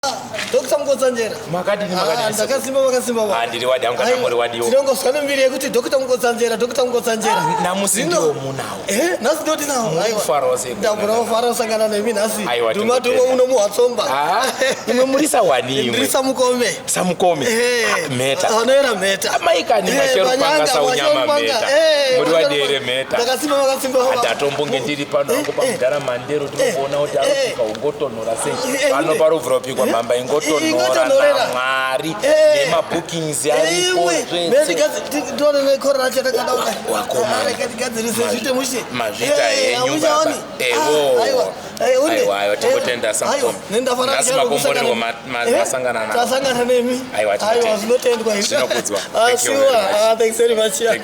Dr. Mukotsanjera. Makadini makadini. Ah, ndakasimba makasimba baba. Ah, ndiri wadi hangu kana muri wadiwo. Tinongoswa nembiri yekuti Dr. Mukotsanjera, Dr. Mukotsanjera. Namusi ndiwo munawo. Eh, nhasi ndoti nawo. Aiwa. Kufarawo sei. Ndabura kufara kusangana nemi nhasi. Duma duma uno muhatsomba. Ah, imwe muri sawani imwe. Ndiri samukome. Samukome. Eh. Ah, mheta. Vanoera mheta. Amai kani eh, mashero panga saunyama mheta. Eh, Muri wadi here mheta. Ndakasimba makasimba baba. Ndatombonge ndiri pano hangu pamudhara Mandero tinoona kuti arikuka ungotonhora sei. Pano parovhura mhamba ingotonhora namwari nemabookings aripo mazvita henyu baba ewo aiwa aiwa tinotenda samnasi makomborerwa masangana tasangana nemi aiwa zvinotendwa zvinokudzwa thanks very much yeah.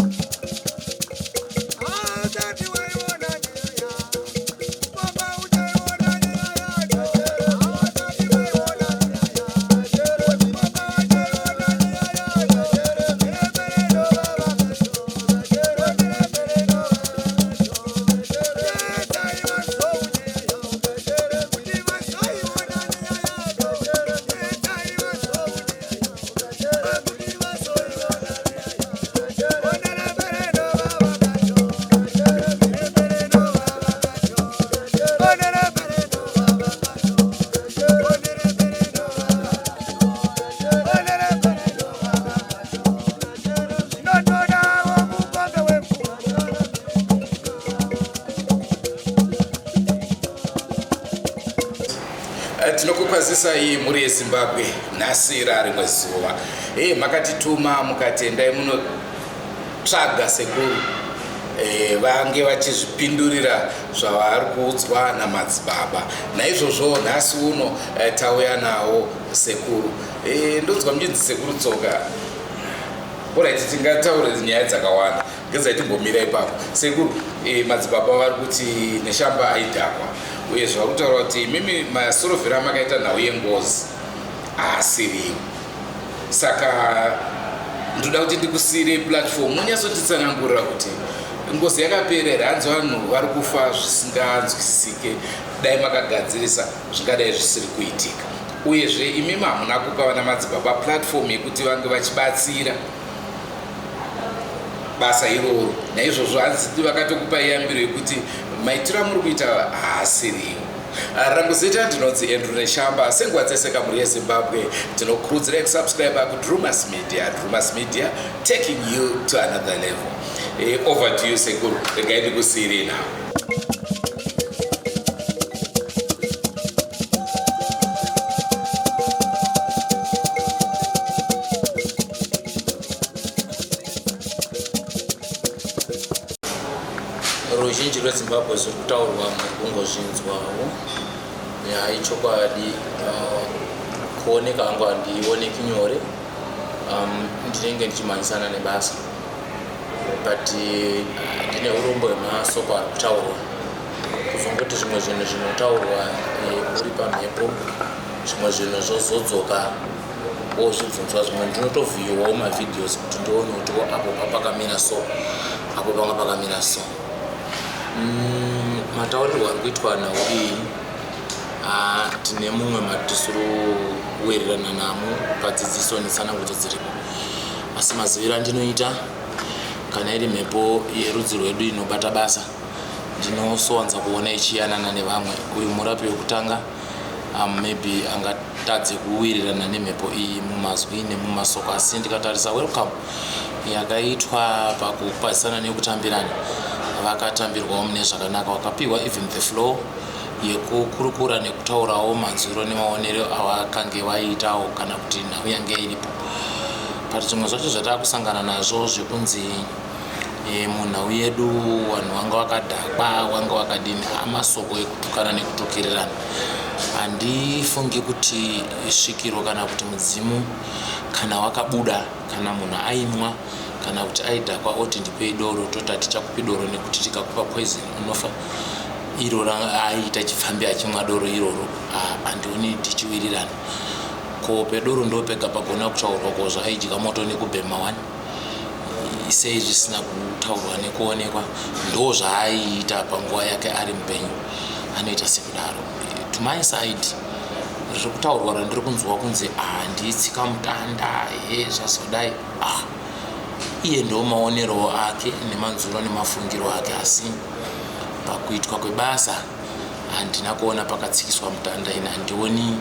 Eh, tinokukwazisai mhuri yezimbabwe nhasi rarimwe zuva e makatituma mukati endai munotsvaga sekuru e, vange vachizvipindurira zvavari kuudzwa namadzibaba naizvozvo nhasi uno e, tauya nawo sekuru e, ndonzwa muchinzi sekuru tsoka orit tingataure nyaya dzakawanda ngezai timbomira ipapo sekuru e, madzibaba vari kuti neshamba aidhakwa uye zvavari kutaura kuti imimi masorovhero amakaita nhau yengozi haasiriwo saka ndoda kuti ndikusiire platform munyatsotitsanangurira kuti ngozi yakapera here hanzi vanhu vari kufa zvisinganzwisisike dai makagadzirisa zvingadai zvisiri kuitika uyezve imimi hamuna kupa vana madzibaba platform yekuti vange vachibatsira basa iroro naizvozvo hanzi vakatokupa yambiro yekuti maitiro amuri kuita haasiriwo rangu zita ndinonzi Andrew Neshamba senguva dzese kamuri yeZimbabwe tinokurudzira kusubscribe kuDrumas Media. Drumas Media taking you to another level. Eh, over to you sekuru, regai ndikusiirei now. Ruzhinji rweZimbabwe zviri kutaurwa muri kungozvinzwawo. Ya ichokwadi uh, kuoneka hangu handioneki nyore um, ndinenge ndichimhanyisana nebasa but uh, ndine urombo hwemasoko ari kutaurwa kuzongoti zvimwe zvinhu zvinotaurwa eh, uri pamhepo zvimwe zvinhu zvozodzoka wozvibvunzwa zvimwe ndinotovhiyuwawo mavideos kuti ndione kuti apo papakamira so apo panga pakamira so mm, mataurirwo ari kuitwa nhau iyi ah, tine mumwe matisiri kuwirirana namo padzidziso netsanangudzo dziripo asi maziviro andinoita kana iri mhepo yerudzi rwedu inobata basa ndinosowanza kuona ichiyanana nevamwe uyu murapi wekutanga um, maybe angatadze kuwirirana nemhepo iyi mumazwi nemumasoko asi ndikatarisa welcome yakaitwa pakukwazisana nekutambirana vakatambirwawo mune zvakanaka vakapiwa even the flow yekukurukura nekutaurawo manzwiro nemaonero avakange vaitawo kana kuti nhau yange iripo but zvimwe zvacho zvataakusangana nazvo zvekunzi e, munhau yedu vanhu vanga vakadhakwa vanga vakadini amasoko ekutukana nekutukirirana handifungi kuti svikiro kana kuti mudzimu kana wakabuda kana munhu aimwa kana kuti aidhakwa oti ndipei doro toti hatichakupi doro nekuti tikakupa poison unofa iro aiita chipfambi achimwa doro iroro handioni tichiwirirana ko pedoro ndo pega pagona kutaurwa ko zvaaidya moto nekubhema wani sei zvisina kutaurwa nekuonekwa ndo zvaaiita panguva yake ari mupenyu anoita sekudaro to my side Riri kutaurwa randiri kunzwa kunzi handitsika mutanda he zvazodai. Ah, iye ndo maonerowo ake nemanzwiro nemafungiro ake, asi pakuitwa kwebasa handina kuona pakatsikiswa mutanda. Ini handioni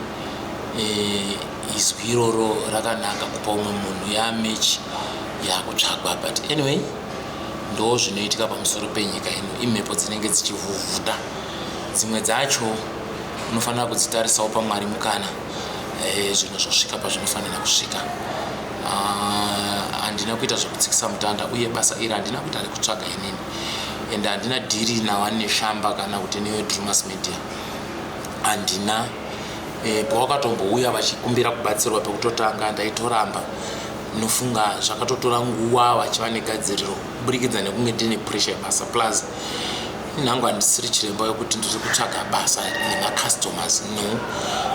izwi iroro rakanaka kupa umwe munhu yamechi yakutsvagwa. But anyway, ndo zvinoitika pamusoro penyika ino. Imhepo dzinenge dzichivhuvhuta, dzimwe dzacho unofanira kudzitarisawo pamwari mukana zvinhu zvosvika pazvinofanira kusvika. Handina kuita zvekutsikisa mutanda, uye basa iri handina kuita rekutsvaga inini, and handina dhiri naVaNeshamba kana kuti neveDrumas Media, handina. Pawakatombouya vachikumbira kubatsirwa pekutotanga, ndaitoramba. Nofunga zvakatotora nguva vachiva negadziriro kuburikidza nekunge ndine pressure yebasa, plus nhangu handisiri chiremba wekuti ndiri kutsvaga basa nemacustomers. No,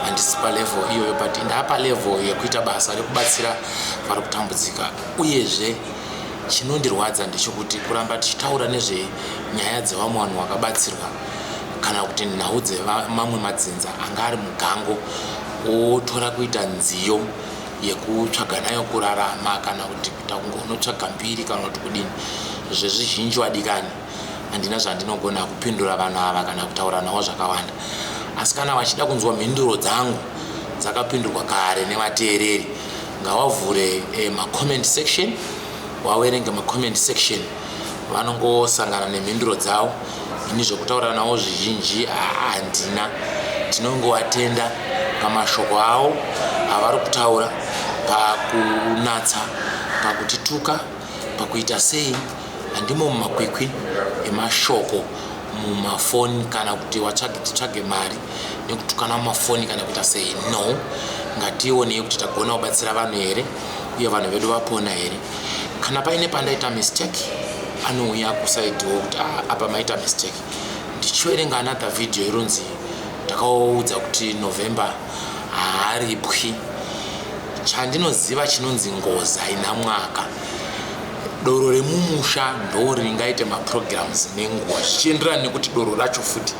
handisi palevel iyoyo, but ndapa level yekuita basa rekubatsira vari kutambudzika. Uyezve chinondirwadza ndechekuti kuramba tichitaura nezvenyaya dzevamwe vanhu vakabatsirwa kana kuti nhau dzemamwe madzinza anga ari mugango, otora kuita nziyo yekutsvaga nayo kurarama, kana kuti kuita kunge unotsvaga mbiri kana kuti kudini. Zvezvizhinji, vadikani, handina zvandinogona kupindura vanhu ava kana kutaura navo zvakawanda, asi kana vachida kunzwa mhinduro dzangu dzakapindurwa kare nevateereri, ngavavhure macomment section, vaverenge macomment section, vanongosangana nemhinduro dzavo. Ini zvekutaura navo zvizhinji handina. Tinongovatenda pamashoko avo avari kutaura, pakunatsa, pakutituka, pakuita sei. Handimo mumakwikwi emashoko mumafoni kana kuti watsvage titsvage mari nekutukana mumafoni kana kuita sei. No, ngationei kuti tagona kubatsira vanhu here, uye vanhu vedu vapona here. Kana paine pandaita mistake, anouya kusaidiwo kuti, ah, apa maita mistake. Ndichiverenga another video ironzi ndakaudza kuti November haaripwi. Chandinoziva chinonzi ngozi haina mwaka. Doro remumusha ndo ringaite maprograms nenguva, zvichienderana nekuti doro racho futi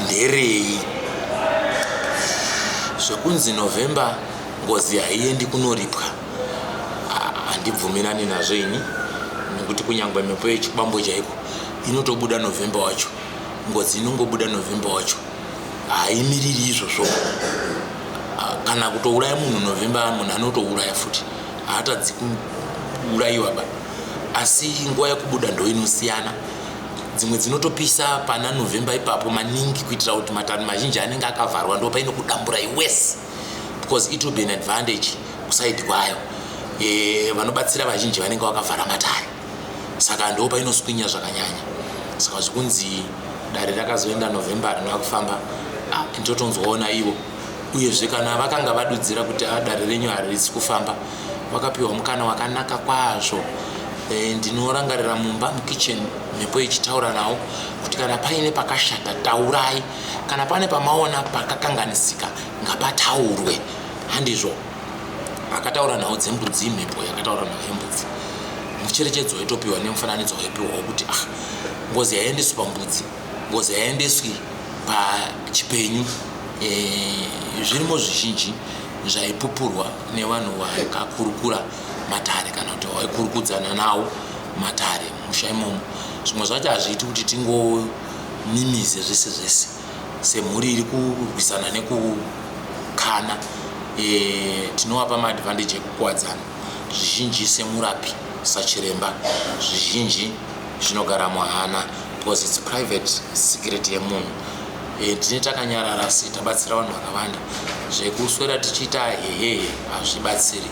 nderei. Zvekunzi November ngozi haiendi kunoripwa, handibvumirani nazvo ini, nekuti kunyange mhepo yechikwambo chaiko inotobuda November wacho. Ngozi inongobuda November wacho, haimiriri izvozvo. Kana kutouraya munhu November, munhu anotouraya futi, haatadzi kuurayiwa ba, asi nguva yekubuda ndo inosiyana. Dzimwe dzinotopisa pana November ipapo maningi, kuitira kuti matare mazhinji anenge akavharwa, ndo paine kudambura iwese, because it will be an advantage kuside kwayo. Vanobatsira vazhinji vanenge vakavhara matare, saka ndo painoswinya zvakanyanya. Saka zvikunzi dare rakazoenda November rinoa kufamba, ah, ndotonzwaona ivo. Uyezve kana vakanga vadudzira kuti, ah, dare renyu harisi kufamba, vakapiwa mukana wakanaka kwazvo. Ndinorangarira mumba mukitchen mhepo ichitaura nawo kuti kana paine pakashata, taurai. Kana pane pamaona pakakanganisika, ngapataurwe. Handizvo? Akataura nhau dzembudzi, mhepo yakataura nhau yembudzi. Mucherechedzo waitopiwa nemufananidzo waipiwawo kuti, ah, ngozi haiendeswi pambudzi, ngozi haiendeswi pachipenyu. Zvirimo zvizhinji zvaipupurwa nevanhu vakakurukura matare kana kuti vaikurukudzana nawo matare musha imomo. Zvimwe zvacho hazviiti kuti tingomimize zvese zvese semhuri iri kurwisana nekukana. Tinovapa maadvantage ekukuwadzana zvizhinji. Semurapi, sachiremba, zvizhinji zvinogara muhana because it's private secret yemunhu. Tine takanyarara, asi tabatsira vanhu vakawanda. Zvekuswera tichiita hehehe hazvibatsiri.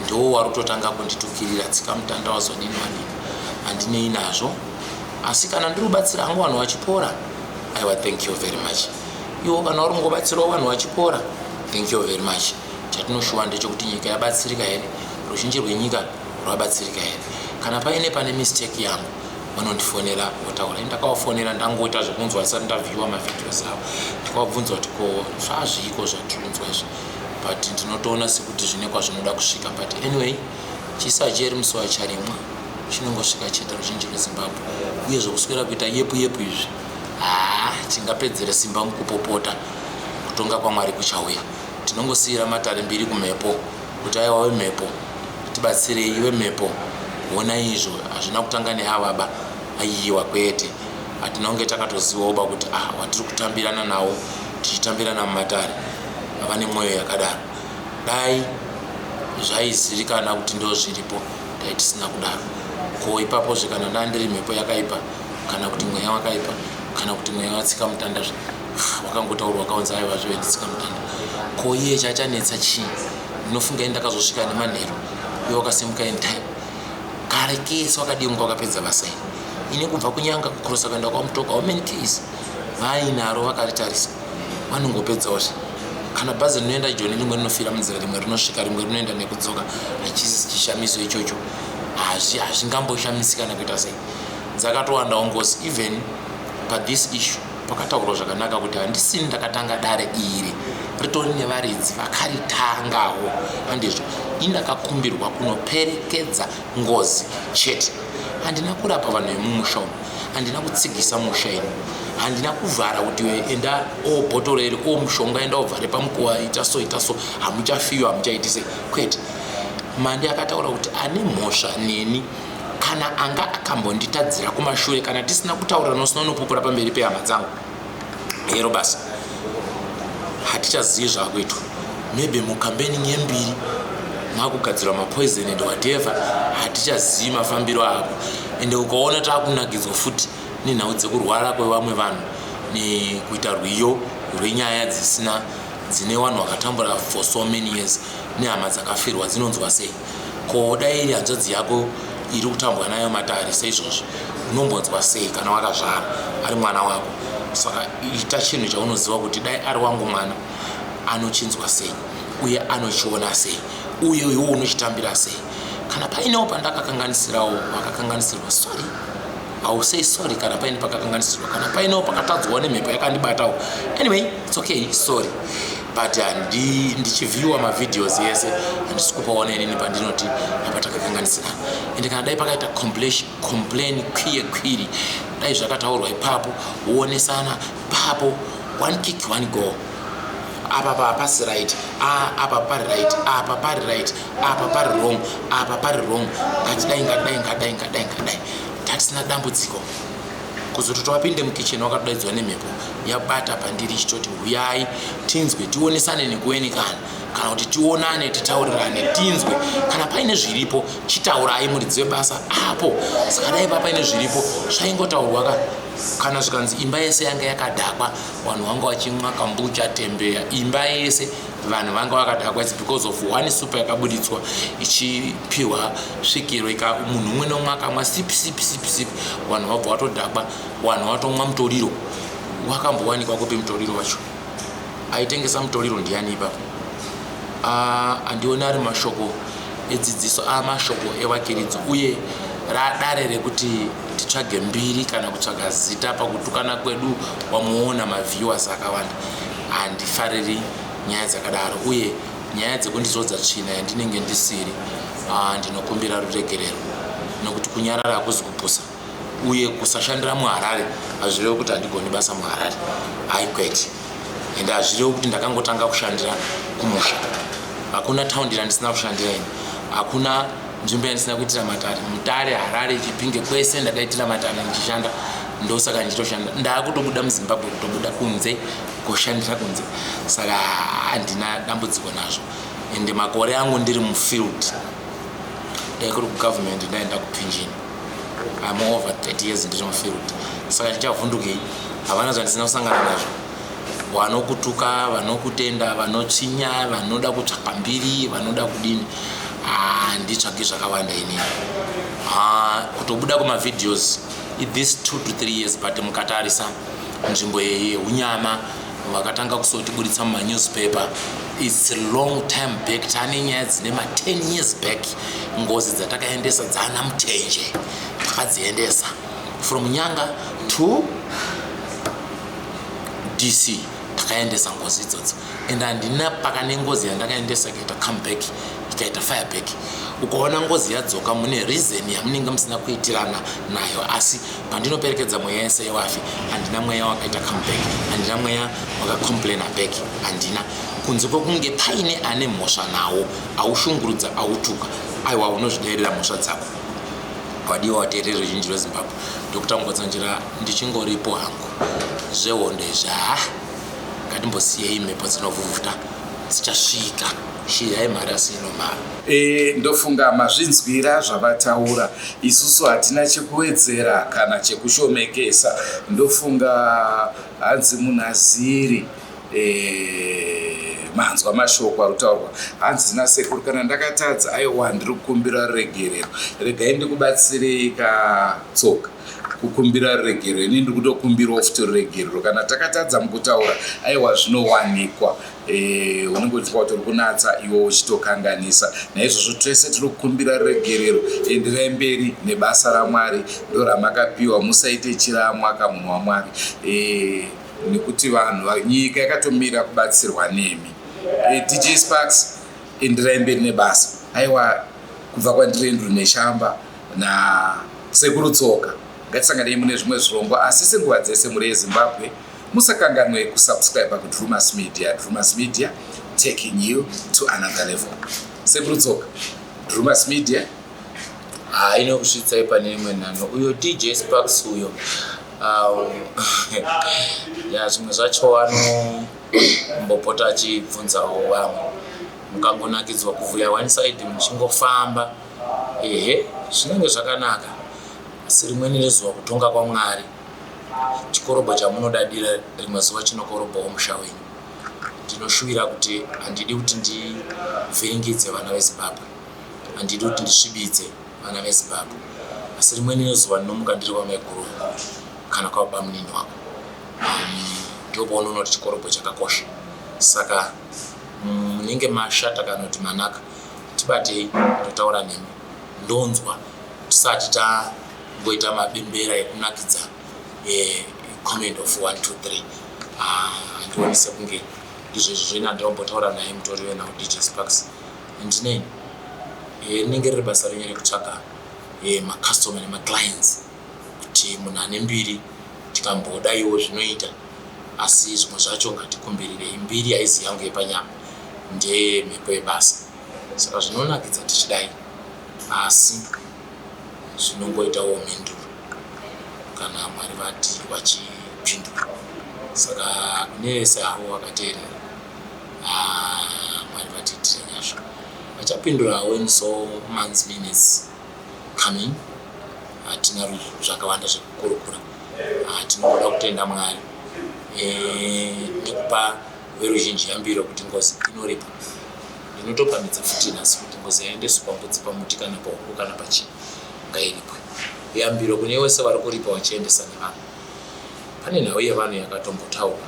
Ndo wari kutotanga kunditukirira, tsika mutanda wazodini wadini, handinei nazvo, asi kana ndiri kubatsira hangu vanhu vachipora, aiwa, thank you very much. Iwo kana uri kungobatsirawo vanhu vachipora, thank you very much. Chatinoshuwa ndechekuti nyika yabatsirika here, ruzhinji rwenyika rwabatsirika here. Kana paine pane mistake yangu, vanondifonera votaura. Ndakavafonera ndangoita zvekunzwa ndisati ndaviewa mavideos avo, ndikavabvunza kuti ko zvazviiko zvatiri kunzwa izvi, but ndinotoona sekuti zvine kwazvinoda kusvika. But anyway, chisacheri musi wacharimwa chinongosvika chete ruzhinji rweZimbabwe. Uye zvokuswera kuita yepu yepu izvi, haa, tingapedzere simba mukupopota. Kutonga kwaMwari kuchauya. Tinongosiyira matare mbiri kumhepo kuti aiwa vemhepo tibatsirei, vemhepo honai izvo, hazvina kutanga neavaba, aiwa kwete. Hatina kunge takatozivawo ba kuti ah, watiri kutambirana nawo, tichitambirana mumatare, vane mwoyo yakadaro. Dai zvaizivikana kuti ndo zviripo, dai tisina kudaro. Ko ipapozve kana ndandiri mhepo yakaipa, kana kuti mweya wakaipa, kana kuti mweya watsika mutanda wakangotaurwa, wakaunza, aiwa zvive nditsika mutanda, ko iye chachanetsa chii? Ndinofunga ini ndakazosvika nemanheru, iye wakasimuka in time. Kare kese wakadimwa, wakapedza basa. Ini kubva kunyanga kukurosa kuenda kwaMutoko, how many ks vainaro? Vakaritarisa, vanongopedzawozve. Kana bhazi rinoenda Joni, rimwe rinofira munzira, rimwe rinosvika, rimwe rinoenda nekudzoka. Hachisi chishamiso ichocho, hazvingamboshamisika kana kuita sei. Dzakatowandawo ngozi. Even pathis issue pakataurwa zvakanaka kuti handisini ndakatanga dare iri, ritori nevaridzi vakaritangawo, handizvo? Ini ndakakumbirwa kunoperekedza ngozi chete. Handina kurapa vanhu vemumusha umu, handina kutsigisa musha ini, handina kuvhara kuti enda o bhotoro iri, o mushonga, enda ubvare pamukuwa, ita so, ita so, hamuchafiwa, hamuchaiti sei, kwete. Mandi akataura kuti ane mhosva neni kana anga akambonditadzira kumashure, kana tisina kutaurirana, usina unopupura pamberi pehama dzangu, hero basa. Hatichazivi zvaakuitwa. Maybe mucampaigning yembiri makugadzirwa mapoison and whatever, hatichazivi mafambiro ako. Ende ukaona taakunakidzwa futi nenhau dzekurwara kwevamwe vanhu nekuita rwiyo rwenyaya dzisina, dzine vanhu vakatambura for so many years nehama dzakafirwa, dzinonzwa sei? Ko dai iri hanzvadzi yako iri kutambwa nayo matare seizvozvi, unombonzwa sei kana wakazvara ari mwana wako? Saka ita chinhu chaunoziva kuti dai ari wangu mwana anochinzwa sei, uye anochiona sei, uye iwe unochitambira sei. Kana painewo pandakakanganisirawo vakakanganisirwa, sorry. Hausei sorry kana paine pakakanganisirwa, kana painewo pakatadzwawo nemhepo yakandibatawo. Anyway, it's okay, sorry. But ndichiviewa mavideos ese, handisi kupaona inini pandinoti apa takakanganisirana. Ende kana dai pakaita complain kwiye kwiri, dai zvakataurwa ipapo, uonesana papo, one kick, one goal. Apa pasi right, apa pari right, apa pari right, apa pari wrong, apa pari wrong, ngatidai, ngadai, ngadai, ngadai, ngadai, tatisina dambudziko. Kuzoti twapinde mukicheni, wakatodaidzwa nemhepo yabata pandiri ichitoti huyai tinzwe, tionesane nekuenikana, kana kuti tionane, titaurirane, tinzwe. Kana paine zviripo, chitaurai muridzi webasa apo. Saka dai pa paine zviripo zvaingotaurwa ka. Kana zvikanzi imba yese yanga yakadhakwa, vanhu vanga vachimwa kambucha tembeya, imba yese vanhu vanga vakadhakwa, it's because of one super yakabuditswa ichipiwa svikiro. Munhu umwe neumwe akamwa sip, sip, sip, sip, vanhu vabva vatodhakwa, vanhu vatomwa mutoriro. Wakambowanikwa kupi mutoriro wacho? Aitengesa mutoriro ndiani ipapo? Handioni ari mashoko edzidziso, amashoko evakiridzo uye radare rekuti titsvage mbiri kana kutsvaga zita pakutukana kwedu. Wamuona maviewers akawanda. Handifariri nyaya dzakadaro uye nyaya dzekundizodza tsvina yandinenge ndisiri. Ndinokumbira ruregerero nokuti kunyarara hakuzi kupusa, uye kusashandira muHarare hazvirevi kuti handigoni basa muHarare, hai kwete. Ende hazvirevi kuti ndakangotanga kushandira kumusha. Hakuna taundi randisina kushandira ini, hakuna nzvimbo yandisina kuitira matare. Mutare, Harare, Chipinge, kwese ndakaitira matare ndichishanda. Ndosaka ndichitoshanda, ndaakutobuda muZimbabwe, kutobuda kunze kushandira kunze. Saka handina dambudziko nazvo. Ende makore angu ndiri mufield, dai kuri kugovernment ndaenda kupension. I'm over 30 years ndiri mufield, saka ndichavhundukei? Havana zvandisina kusangana nazvo. Vanokutuka, vanokutenda, vanotsvinya, vanoda kutsvaka mbiri, vanoda kudini, handitsvagi zvakawanda inini. Kutobuda kumavideos this 2 to 3 years, but mukatarisa nzvimbo yeunyama vakatanga kusotiburitsa mumanewspaper, it's a long time back. Tane nyaya dzine ma10 years back, ngozi dzatakaendesa dzana Mutenje, takadziendesa from Nyanga to DC, takaendesa ngozi idzodzo. And handina pakane ngozi yandakaendesa ikaita comeback, ikaita fireback. Ukaona ngozi yadzoka, mune reason yamunenge musina kuitirana nayo. Asi pandinoperekedza mweya yese yewafi, handina mweya wakaita comeback, handina mweya wakacomplaina back, handina. Kunze kwekunge paine ane mhosva nawo, aushungurudza, autuka, aiwa unozvidairira mhosva dzako. Wadiwa wateereri ruzhinji rweZimbabwe, Doctor Mukotsanjera ndichingoripo hangu. Zvehondo izvi haa ngatimbosiyei mhepo dzinovhuvhuta dzichasvika. Shiri haimhari asi inomhara. E, ndofunga mazvinzwira zvavataura. Isusu hatina chekuwedzera kana chekushomekesa. Ndofunga hanzi munhu aziri e, manzwa mashoko ari kutaurwa hanzi nasekuru kana ndakatadza aiwa ndiri kukumbira ruregerero regai ndikubatsirei katsoka kukumbira ruregerero ini ndiri kutokumbirawo futi ruregerero kana takatadza mukutaura aiwa zvinowanikwa e, unenge uchifunga kuti uri kunatsa iwe uchitokanganisa naizvozvo tese tiri kukumbira ruregerero enderai mberi nebasa ramwari ndoramakapiwa musaite chiramwa kamunhu wamwari e, nekuti vanhu nyika yakatomira kubatsirwa nemi e, dj sparks enderai mberi nebasa aiwa kubva kwandiri Andrew Neshamba nasekuru Tsoka ngatisanganei mune zvimwe zvirongwa asi senguva dzese muri yeZimbabwe musakanganwe kusubscribe kuDrumas Media. Drumas Media taking you to another level. Sekuru Tsoka, Drumas Media. Ha, inokusvitsai pane imwe nhano. Uyo DJ Sparks uyo ya zvimwe zvacho anombopota achibvunzawo vamwe mukangonakidzwa kuvhuya one side muchingofamba ehe zvinenge zvakanaka asi rimweni rezuva kutonga kwamwari chikorobho chamunodadira rimwe zuva chinokorobhawo musha wenyu ndinoshuvira kuti handidi kuti ndivhiringidze vana vezimbabwe handidi kuti ndisvibidze vana vezimbabwe asi rimweni rezuva ndinomuka ndiri kwamaiguru kana kwabamunini wako ndopaunoona kuti chikorobho chakakosha saka munenge mashata kana kuti manaka tibatei totaura nemi ndonzwa tisati tangoita mabembera ekunakidza comment of 1 2 3 handioni sekunge ndizvo izvo zvene handinombotaura naye mutori wenhau dj sparks ndineni rinenge riri basa renyu rekutsvaga macustomer nemaclients kuti munhu ane mbiri tikambodaiwo zvinoita asi zvimwe zvacho ngatikumbirirei mbiri haizi yangu yepanyama ndeyemhepo yebasa saka zvinonakidza tichidai asi zvinongoitawo mhinduro kana mwari vati vachipindura saka kune vese havo vakateerera mwari vatiitire nyasha vachapindurawo in so months minutes coming hatina zvakawanda zvekukurukura tinongoda kutenda mwari nekupa veruzhinji yambiro kuti ngozi inoripa ndinotopamidza futi nhasi kuti ngozi yaendeswa pambudzi pamuti kana pahuku kana pachii ngairipwe yambiro kune wese vari kuripa vachiendesa nevanhu pane nhau yevanhu yakatombotaurwa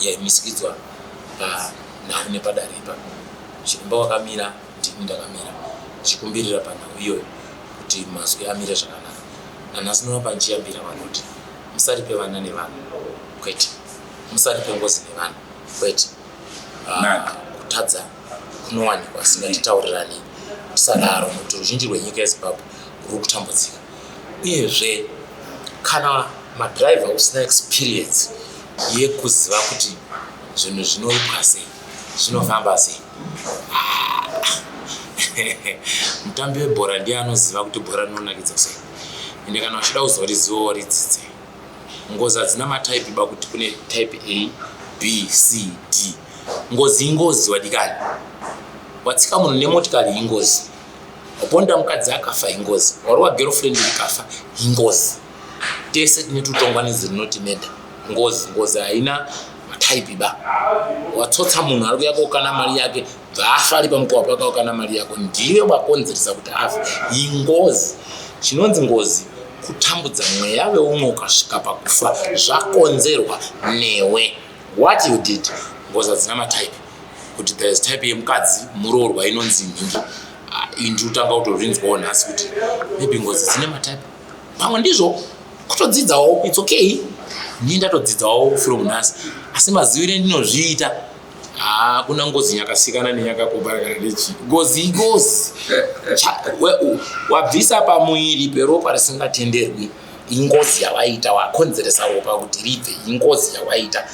yaimisikidzwa panhau nepadare ipapo chiremba wakamira ndini ndakamira ndichikumbirira panhau iyoyo kuti mazwi amire zvakanaka nanhasi ndoramba ndichiyambira vanhu kuti musaripe vana nevanhu kwete musaripe ngozi nevanhu kwete kutadza kunowanikwa asi ngatitaurirani tisadaro nokuti ruzhinji rwenyika yezimbabwe ruri kutambudzika uyezve kana madhiraivha usina experience yekuziva kuti zvinhu zvinoitwa sei zvinofamba sei mutambi webhora ndiye anoziva kuti bhora rinonakidza sei ende kana uchida kuzorizivawo ridzidze ngozi hadzina matype ba kuti kune type a b c d ngozi ingozi wadikani watsika munhu nemotikari ingozi waponda mukadzi akafa ingozi warova girlfriend ikafa ingozi tese tine tutongwa nedzinoti meda ngozi ngozi haina matype ba watsotsa munhu ari kuya kokana mari yake bva afa ari pamukova pake wakana mari yako ndiwe wakonzeresa kuti afe ingozi chinonzi ngozi kutambudza mweya weumwe ukasvika pakufa zvakonzerwa newe what you did ngozi hadzina matype kuti there is type yemukadzi muroorwa inonzi nhingi indi utanga kutozvinzwawo nhasi kuti maybe ngozi dzine matype pamwe ndizvo kutodzidzawo its okay nii ndatodzidzawo from nhasi asi mazivire ndinozviita hakuna ngozi nyakasikana nenyakakobara kana nechii ngozi ingozi wabvisa pamuviri peropa risingatenderwi ingozi yawaita wakonzeresa ropa kuti ribve ingozi yawaita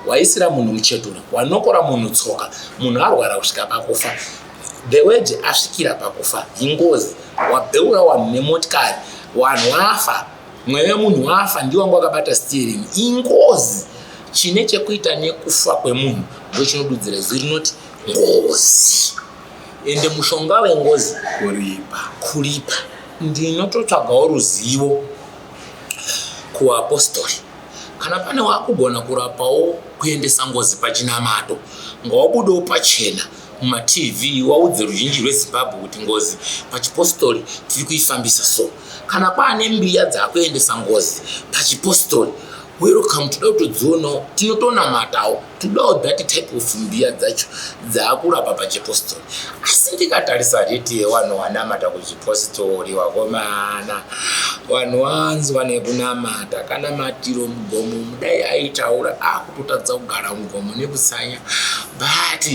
Waisira munhu muchetura, wanokora munhu tsoka, munhu arwara kusvika pakufa. The word asvikira pakufa ingozi. Wabheura wanhu nemotikari, wanhu wafa, mweya wemunhu wafa, ndiwo wanga wakabata steering, ingozi. Chine chekuita nekufa kwemunhu ndochinodudzira izwi rinoti ngozi. Ende mushonga wengozi kuripa. Kuripa. Ndinototsvagawo ruzivo kuapostori. Kana pane wakugona kurapawo kuendesa ngozi pachinamato, ngawabudewo pachena mumaTV waudze ruzhinji rweZimbabwe kuti ngozi pachipostori tiri kuifambisa so. Kana kwaane mbiya dzakuendesa ngozi pachipostori, welcome, toda kutodzionawo, tinotonamatawo, todawo that type of mbiya dzacho dzaakurapa pachipostori. Asi ndikatarisa rate yevanhu vanamata kuchipostori, vakomana, vanhu vanzwa nekunamata. Kana matiro mugomo mudai aitaura akutotadza kugara mugomo nekutsanya, but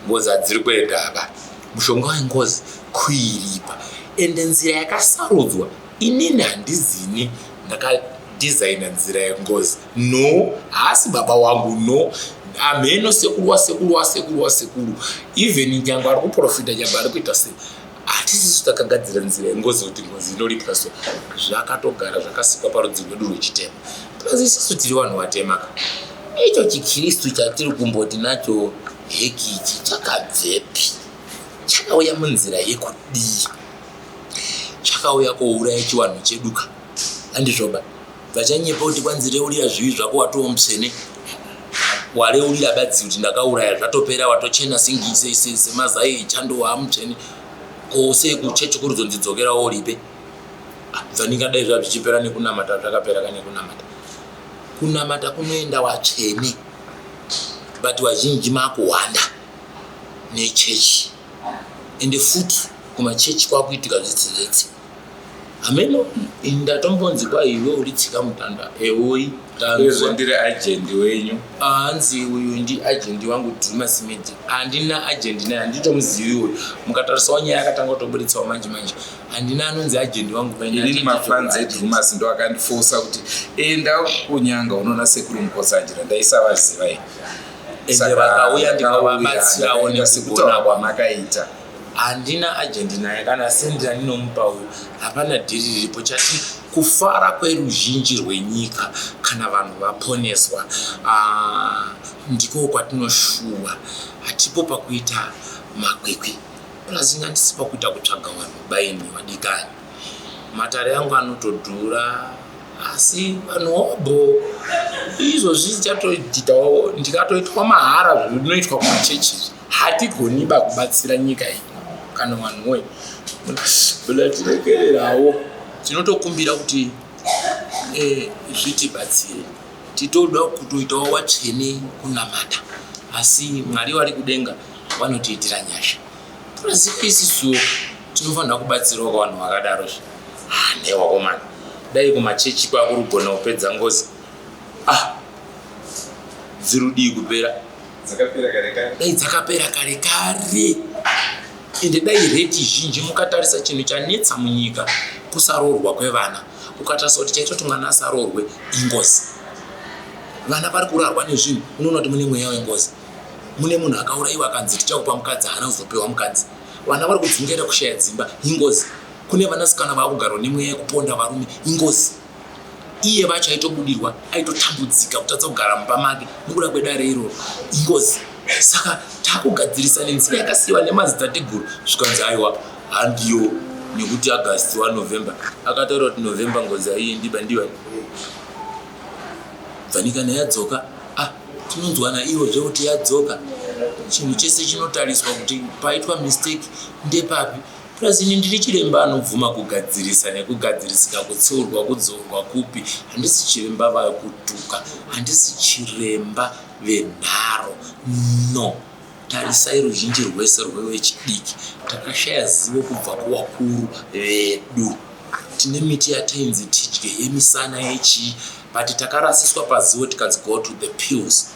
ngozi hadziri kuenda apa. Mushonga wengozi kuiripa, ende nzira yakasarudzwa inini handizini ndakadhizaina nzira yengozi. No, haasi baba wangu, no, amheno sekuru wasekuru wasekuru wasekuru, even nyangwe ari kuprofita, nyangwe ari kuita sei, hatisisu takagadzira nzira yengozi kuti ngozi inoripwa. So zvakatogara zvakasikwa parudzi rwedu rwechitema. Plus isusu tiri vanhu vatemaka. Icho chikristu chatiri kumboti nacho hekichi chakabvepi? Chakauya munzira yekudii? Chakauya kouraya chiwanhu cheduka, handizvoba? Vachanyepa kuti kwanzi reurira zvivi zvako watoo mutsvene. Wareurira badzi kuti ndakauraya, zvatopera, watochena semazai echando, waamutsvene. Ko sei kuchechi kuri zonzi dzokera woripe? Bvaningadai zva zvichipera nekunamata, zvakapera ka nekunamata. Kunamata kunoenda watsvene, but vazhinji makuhwanda nechechi. Ende futi kumachechi kwakuitika zvitsi zvitsi, hameno. Ndatombonzi kwaiwe uri tsika mutanda ewoi. Uyezve ndiri ajendi wenyu. Hanzi uyu ndi ajendi wangu Drumas Media. Handina ajendi naye, handitomuzivi uyu. Mukatarisawo nyaya yakatanga kutoburitsawo manje manje, handina anonzi ajendi wangu. Inini mafans eDrumas ndo akandifosa kuti enda kunyanga unoona Sekuru Mukotsanjera. Ndaisavaziva ini. Ende vakauya ndikavabatsirawo nekugona kwamakaita. Handina ajendi naye, kana sendi randinomupa uyu hapana dhiri riripo. Chati kufara kweruzhinji rwenyika kana vanhu vaponeswa, ah, ndiko kwatinoshuwa. Hatipo pakuita makwikwi, plus handisi pakuita kutsvaga vanhu baini vadikani. Matare angu anotodhura, asi vanhu hobho izvozvi ndichatoitawo, ndikatoitwa mahara zvinoitwa kumachechi. Hatigoniba kubatsira nyika iyi kana vanhu woye munatirekererawo. Tinotokumbira kuti zvitibatsire, titoda kutoitawo watsvene kunamata, asi Mwari vari kudenga vanotiitira nyasha. Plus isisuwo tinofanira kubatsirawo kwavanhu vakadarozve. Newakomana, dai kumachechi kwakuri kugona kupedza ngozi, ah, dzirudii kupera? Dzakapera kare kare. Dai dzakapera kare kare. Ende dai rate zhinji, mukatarisa chinhu chanetsa munyika kusaroorwa kwevana. Ukatarisa kuti chaita kuti mwana asaroorwe ingozi. Vana vari kurarwa nezvinhu, unoona kuti mune mweya wengozi. Mune munhu akaurayiwa akanzi tichakupa mukadzi, haana kuzopiwa mukadzi. Vana vari kudzungaira kushaya dzimba, ingozi. Kune vanasikana vaakugarwa nemweya yekuponda varume, ingozi. Iye vacho aitobudirwa, aitotambudzika kutadza kugara mumba make nekuda kwedare iroro, ingozi. Saka takugadzirisa nenzira yakasiyiwa nemadzitateguru. Zvikanzi aiwa, handiyo, nekuti August waNovember akataura kuti November ngozi haiendiba. Ndiva bvanikana yadzoka, ah, tinonzwana ivo zvekuti yadzoka. Chinhu chese chinotariswa kuti paitwa mistake ndepapi. Plus ini ndiri chiremba anobvuma kugadzirisa nekugadzirisika, kutsiurwa, kudzorwa kupi. Handisi chiremba vakutuka, handisi chiremba venharo, no. Tarisai ruzhinji rwese rwevechidiki, takashaya zivo kubva kuvakuru vedu. Tine miti yatainzi tidye yemisana yechii, but takarasiswa pazivo, tikanzi go to the pills.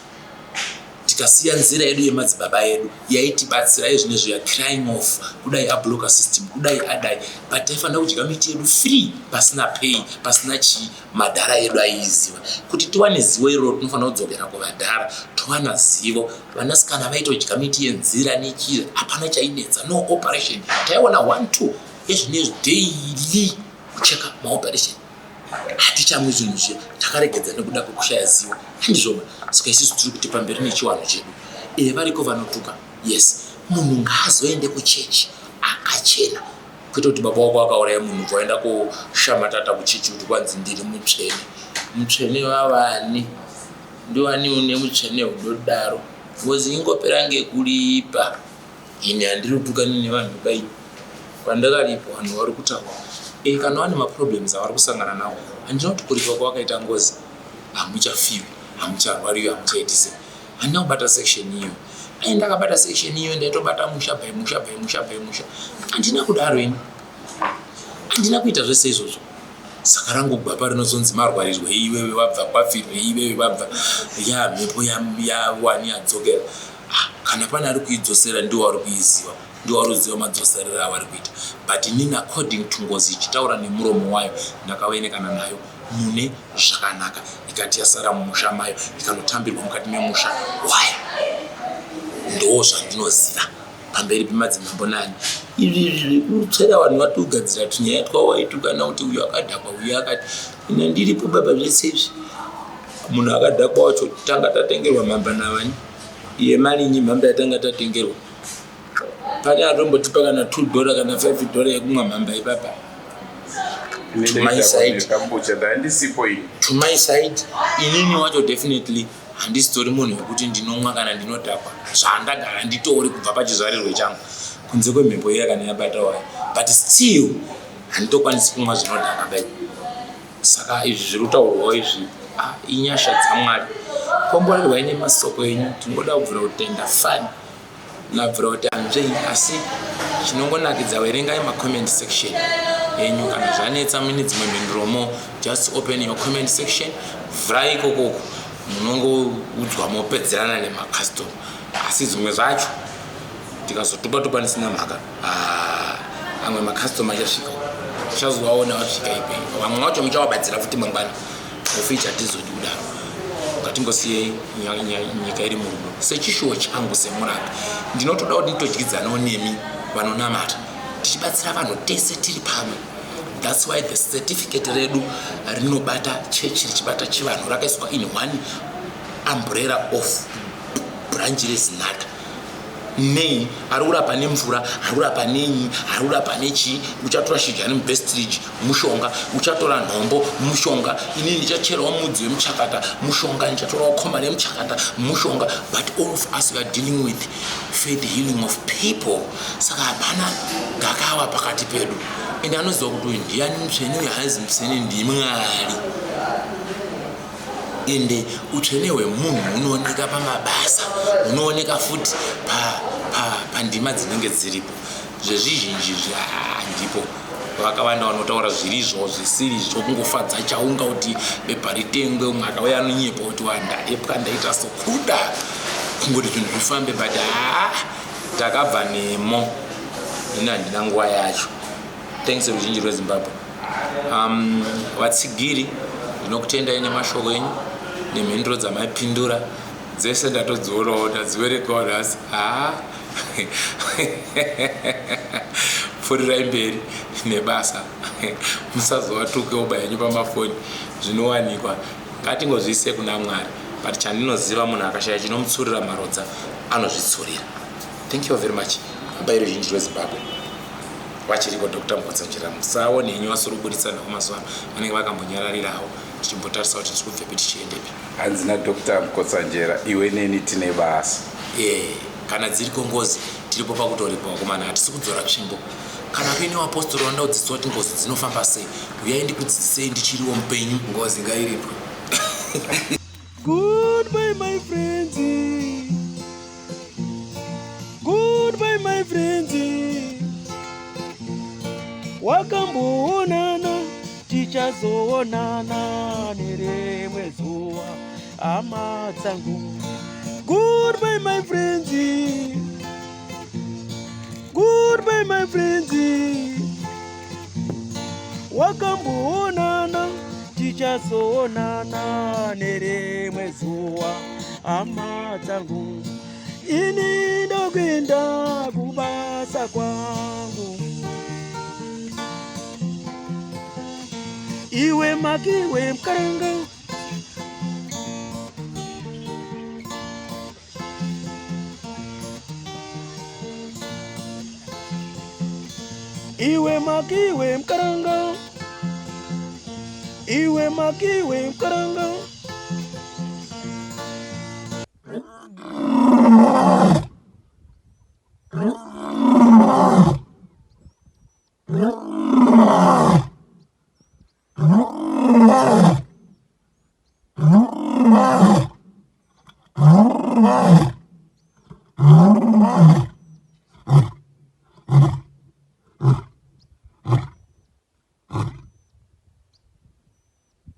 Tikasiya nzira yedu yemadzibaba edu yaitibatsira yezvinezvi ya crying off, kudai ablocker system, kudai adai, but taifanira kudya miti yedu free, pasina pay, pasina chii. Madhara edu aiiziva. Kuti tiwane zivo iroro tinofanira kudzokera kuvadhara towana zivo. Vanasikana vaitodya miti yenzira nechii, hapana chainetsa, no operation. Taiona 1 2 ezvinezvi daily kucheka maoperation. Hatichamwi zvinhu zviya, takaregedza nekuda kwekushaya zivo, handizvoba? Saka isusu tiri kuti pamberi nechiwanhu chedu. E, variko vanotuka, yes. Munhu ngaazoende kuchechi akachena, kwete kuti baba wako akauraya munhu ubva waenda koshamatata kuchechi kuti kwanzi ndiri mutsvene. Mutsvene wavani? Ndiwani une mutsvene hudodaro? Ngozi ingopera ngekuripa. Ini handiri kutukana nevanhu bai, kwandakaripo vanhu vari kutaura. E, kana vane maproblems avari kusangana nawo, handina kuti kuripa kwavakaita ngozi hamuchafiwi, hamucharwariwi, hamuchaitise. Handina kubata section iyo. Ai ndakabata section iyo, ndaitobata musha by musha by musha by musha. Handina kudaro ini, handina kuita zvese izvozvo. Saka rangu gwapa rinozonzi marwarirwe iwewe wabva kwafirwe iwewe wabva ya mhepo yawani yadzokera. Ah, kana pane ari kuidzosera ndiwo ari kuiziva, ndiwo ari kuziva madzoserero avari kuita. But inini according to ngozi ichitaura nemuromo wayo, ndakaoenekana nayo mune zvakanaka, ikati yasara mumusha mayo, ikanotambirwa mukati memusha wayo. Ndo zvandinoziva pamberi pemadzimambo nani. Izvi zvekutsvera vanhu vatogadzira tunyaya twavo, vaitukana kuti uyu akadhakwa, uyu akati. Ina ndiripo baba, zvese izvi. Munhu akadhakwa wacho tanga tatengerwa mhamba navani yemalinyi? Mhamba yatanga tatengerwa, pane atombotipa kana $2 kana $5 yekumwa mhamba ipapa? To my side, Kambucha ndandisipo ini. To my side, inini wacho definitely handisitori munhu wekuti ndinomwa kana ndinodhakwa. Zvandagara nditori kubva pachizvarirwe changu, kunze kwemhepo iya kana yabata wayo, but still handitokwanisi kumwa zvinodhaka bai. Saka izvi zviri kutaurwawo izvi, ah, inyasha dzaMwari. Komborerwai nemasoko enyu. Tingoda kubvira kutenda fani nabvira kuti hanzvei, asi chinongonakidza, verengai macomment section enyu. Kana zvanetsa mune dzimwe mhinduromo, just open your comment section, vhurai ikokoko, munongoudzwa mopedzerana nemacustom. Asi zvimwe zvacho tikazotupa tupa ndisina mhaka, ah, amwe macustom achasvika, uchazovaona vasvika ikweyo. Vamwe vacho muchavabatsira futi mangwana oficha. Hatizodi kudaro, ngatingosiyei nyika iri murudo. Sechishuwo changu semurapi, ndinotoda kuti nditodyidzanawo nemi vanonamata, tichibatsira vanhu tese tiri pamwe. That's why the certificate redu rinobata chechi, richibata chivanhu, rakaiswa in one umbrella of branch reZinata. Nei ari kurapa nemvura, ari kurapa nenyi, ari kurapa nechii? Uchatora shizha nemubestridge, mushonga. Uchatora nhombo, mushonga. Inini ndichacherawo mudzi wemuchakata, mushonga. Ndichatorawo koma remuchakata, mushonga. But all of us, we are dealing with faith healing of people. Saka hapana gakava pakati pedu, ende anoziva kuti uyu ndiani mutsvene, uyu haazi mutsvene, ndimwari. Ende utsvene hwemunhu hunooneka pamabasa, hunooneka futi pandima pa, pa dzinenge dziripo. Zvezvizhinji zvandipo, vakawanda vanotaura zvirizvo zvisirizvo, kungofadza chaunga kuti bepa ritengwe. Umwe akauya anonyepa kuti wandaepwa, ndaita sokuda kungoti zvinhu zvifambe, but haa, takabva nemo. Ini handina nguva yacho. Thanks, ruzhinji rweZimbabwe. Vatsigiri, ndinokutendai nemashoko enyu nemhinduro dzamaipindura dzese. Ndatodzionawo, ndadziverengawo nhasi. Haa, pfuurirai mberi nebasa, musazovatukewo bayenyu pamafoni, zvinowanikwa. Ngatingozviise kuna Mwari. But chandinoziva, munhu akashaya chinomutsurira marodza anozvitsurira. Thank you very much. Abai ruzhinji rweZimbabwe, vachiriko Dr Mukotsanjera, musaone henyu vasiri kuburitsa nhau mazuva ano, vanenge vakambonyararirawo, tichimbotarisa kuti tiri kubvepi tichiendepi. Hanzi naDr Mukotsanjera, iwe neni tine basa. E, kana dziriko ngozi, tiripo pakutoripa. Vakomana, hatisi kudzora tsvimbo. Kana kuine vapostori vanoda kudzidziswa kuti ngozi dzinofamba sei, uyai ndikudzidzisei ndichiriwo mupenyu. Ngozi ngairipwe. Goodbye my friends. Goodbye my friends. Wakamboonana, tichazoonana nerimwe zuva, hama dzangu. Goodbye my friends. Goodbye my friends. Wakamboonana tichazoonana nerimwe zuva hama dzangu. Ini ndokuenda kubasa kwangu. Iwe makiwe mkaranga. Iwe makiwe mkaranga. Iwe makiwe mkaranga.